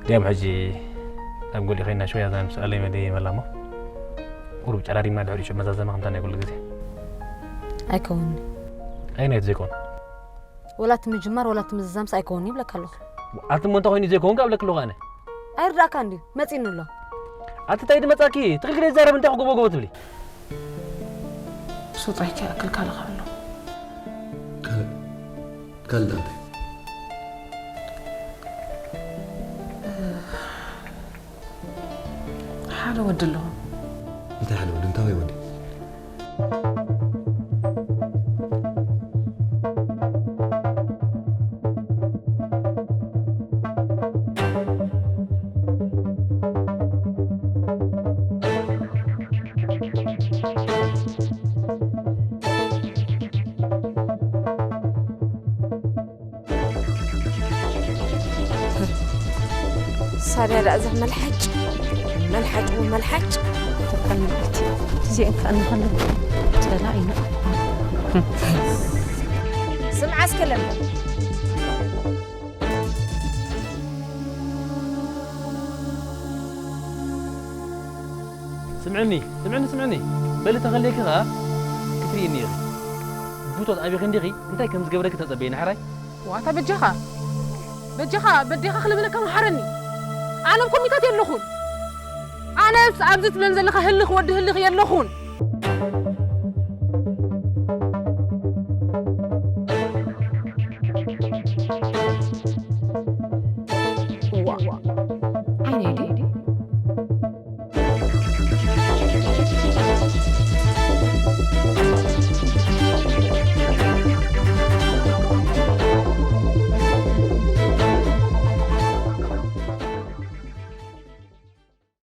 ድያም ሕጂ ኣብ ጎሊ ኸይና ሸውያ ዛም ስኣለይ መደይ መላሞ። ቁሩብ ጨራሪምና ድሕሪ ሽዑ መዛዘማ ከምታ ናይ ኩሉ ግዜ። ኣይከውንኒ። ኣይ ናይት ዘይኮን። ወላ እቲ ምጅማር ወላ እቲ ምዝዛምስ ኣይከውንኒ ይብለካ ኣለኹ። ኣቲ እሞ እንታይ ኮይኑ ዘይኮን ካብ ለክሎ ኣነ። ኣይርዳእካ እንድዩ መጺኒ ኣሎ። ኣቲ እንታይ ድመጻኪ? ትኽክል ይዛረብ እንታይ ክጎቦ ጎቦ ትብሊ? እሱ ጥራይ ከይኣክል ካልእ ኣሎ። ካልእ ካልእ ዳንተ። ሓደ ወዲ ኣለኹ። እንታይ ሓደ ወዲ? እንታይ ወዲ? ሳርያ ደኣ እዛ መልሓጭ፣ መልሓጭ፣ መልሓጭ። ተቀምጥ። እዚአን ከኣ ንኸለኩ ጸላኢና። ስምዓ እስከ ለምለም። ስምዕኒ፣ ስምዕኒ፣ ስምዕኒ። በሊ ተኸለኪ ኸኣ ክትርእይኒ ኢኺ። ብቶት ኣቢኺ እንዲኺ እንታይ ከም ዝገብረኪ ተጸበዪ ንሕራይ። ዋታ በጃኻ፣ በጃኻ፣ በዴኻ ክልብለካ መሓረኒ። ኣነ ኣብ ኮሚታት የለኹን። ኣነስ ኣብዚ ትብለን ዘለኻ ህልኽ ወዲ ህልኽ የለኹን።